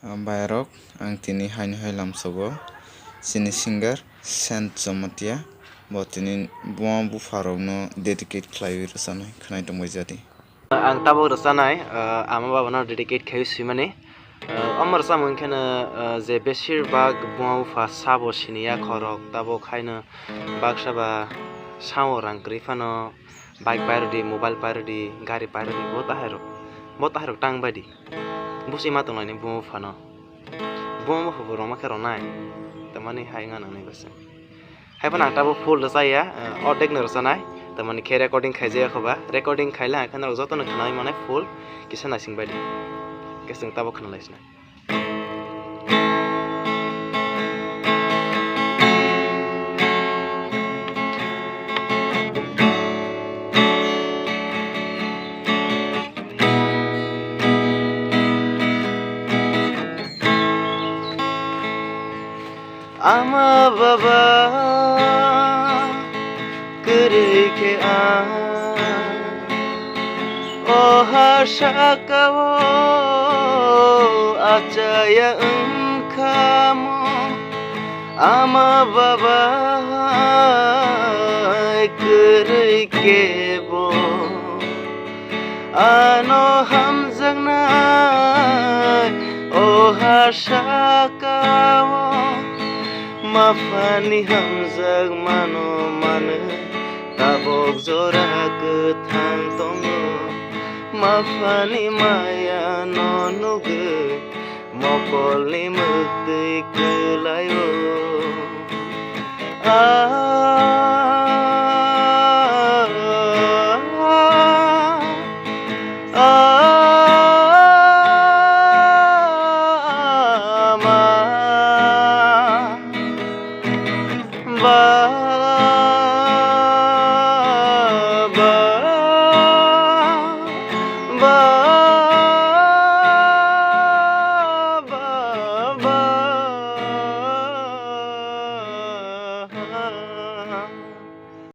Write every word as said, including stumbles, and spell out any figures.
Bayarok, ang tini haino hai lamsogo chini singer Saint Jamatia, bo tini buma bupharokno dedicate khlaiwi rwchanai khwnai tongbai jadi. Ang tabuk rwchanai, ah, ama babano dedicate khaiwi swimani. Ah, omo rwchamo wngkheno, ah, je besir bak buma bupha sabo siniya khorok, tabuk haino baksa ba sao rang kwrwi phano bike pairwdi, mobile pairwdi, gari pairwdi, bo tahairok, bo tahairok tang baidi. Busi ma tonglaini buma buphano. Buma bupha bo rwma khe rwnai. Tamani hai wngna nangnai bwswk. Hai phano ang tabuk full rwchaya, eh, ordek no rwchanai. Tamani khe recording khaijaya khoba. Recording khaile ang khe norok jotono khwnai manai full kisa naising baidi. Khe chwng tabuk khwnalaisinai. Ama baba kwrwi khe ang o ha sakao achaya wngkha mo. Ama baba kwrwi khe bo ano hamjaknai o ha sakao. Maphani hamjak mano mano tabok jora kwthang tongo. Maphani maya no nugwi mokolni mwktwi kwlaio. Ah, ah, ah, ama. Ba, ba, ba,